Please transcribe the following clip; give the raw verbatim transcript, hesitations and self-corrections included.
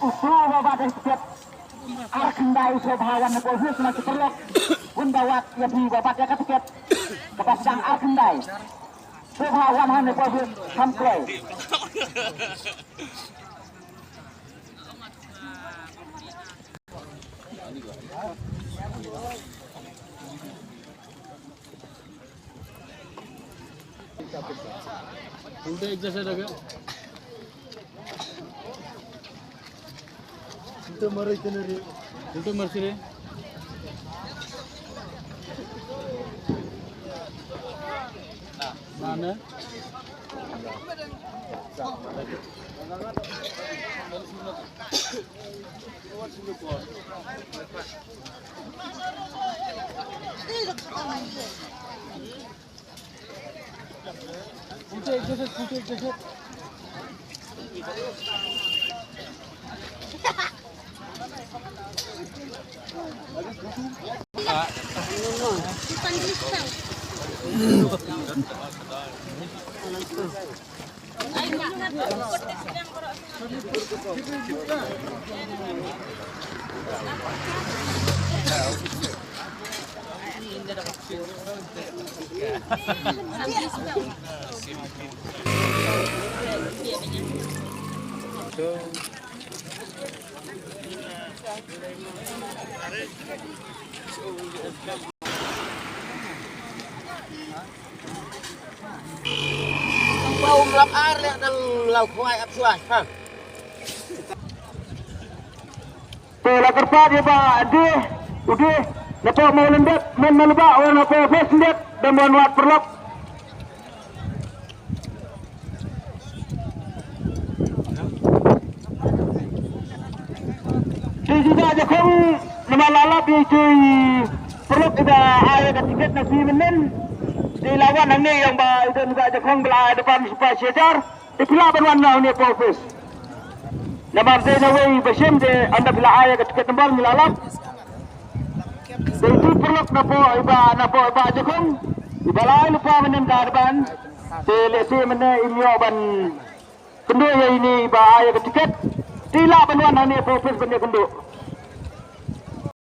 Utu ba bat ïa ka tiket ar khyndai sngewbha wan hapoh office na ki paralok. Bun ba wad ïa phi ba bat ïa ka tiket kaba sdang ar khyndai. Sngewbha wan hangne hapoh office, kham kloi. उल्टे एक जैसे लगे। उल्टे मर रहे थे रे। उल्टे मर से रे। माने। Te la kyrpad ïa ba dei u dei na pok Mawlyndep, men Maluba wan na pok Mawlyndep, dang wan wad paralok. Te ju da jakhong namar la lap ïa ki paralok ki da ai ka tiket na phi mynnin. Te la wan hangne ïa ba i don ka jakhong ba la ai da ban spah shi hajar. Te phi lah ban wan na hangne post office. Namar dei na wei ba shem te ynda phi la ai ka tiket number ngi la lap. Te itu paralok na pok i ba na pok i ba jakhong i ba la ai lypa mynnin ka da ban. Te lehse mynne im ïoh ban kynduh ïa ine i ba ai ka tiket. Te lah ban wan hangne post office ban ïa kynduh.